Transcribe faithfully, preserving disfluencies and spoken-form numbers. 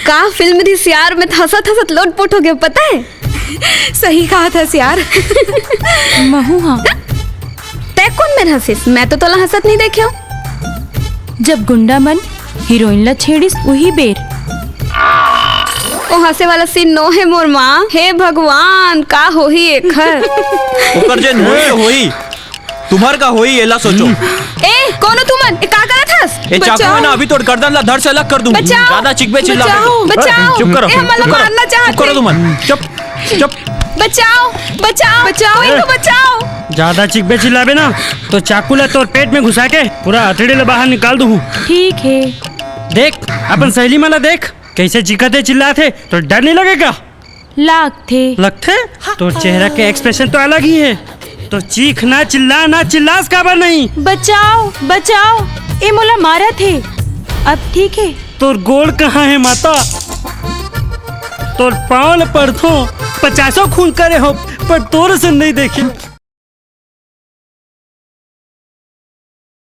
का फिल्म रिहिस यार, मैं तो हंसत हंसत लोटपोट हो गया, पता है। सही कहा था यार। महू हाँ। तै कोन मेर हंसिस? मैं तो तोला हंसत नहीं देखे हो। जब गुंडा मन हीरोइन ला छेड़िस उही बेर। ओ हंसे वाला सीन नो हे मोर माँ। हे भगवान, का होही एखर? ओकर जेन होई होई, तुम्हर का होई एला सोचो। ए, कोनो तुमन, ए, का करत हस? ए चाकू है ना, अभी तोर गर्दन ला धड़ से अलग कर दूंगी। बचाओ। ज्यादा चिकबे चिल्ला बचाओ। बचाओ। चुप करो, ए, हमन ला चुप करो। मारना चाहत चुप करो हे। तुमन, चुप, चुप। बचाओ, बचाओ, बचाओ, ए, इनको बचाओ। ज्यादा चिकबे चिल्लाबे ना, तो चाकू ला तोर पेट में घुसा के पूरा अतड़ी ला बाहर निकाल दूँ। ठीक है। देख, अपन सहेली मन ला देख, कैसे चीखत हे, चिल्लात हे, तो डर नहीं लगेगा? लागथे। लगथे? तोर चेहरा के एक्सप्रेशन तो अलग ही है। तो चीख ना, चिल्ला ना, चिल्लास काबर नहीं? बचाओ, बचाओ, ए मोला मारत हे। अब ठीक है? तोर गोड़ कहाँ है माता? तोर पाँव ल पड़थों, पचासों खून करे हो, पर तोर से नहीं देखी।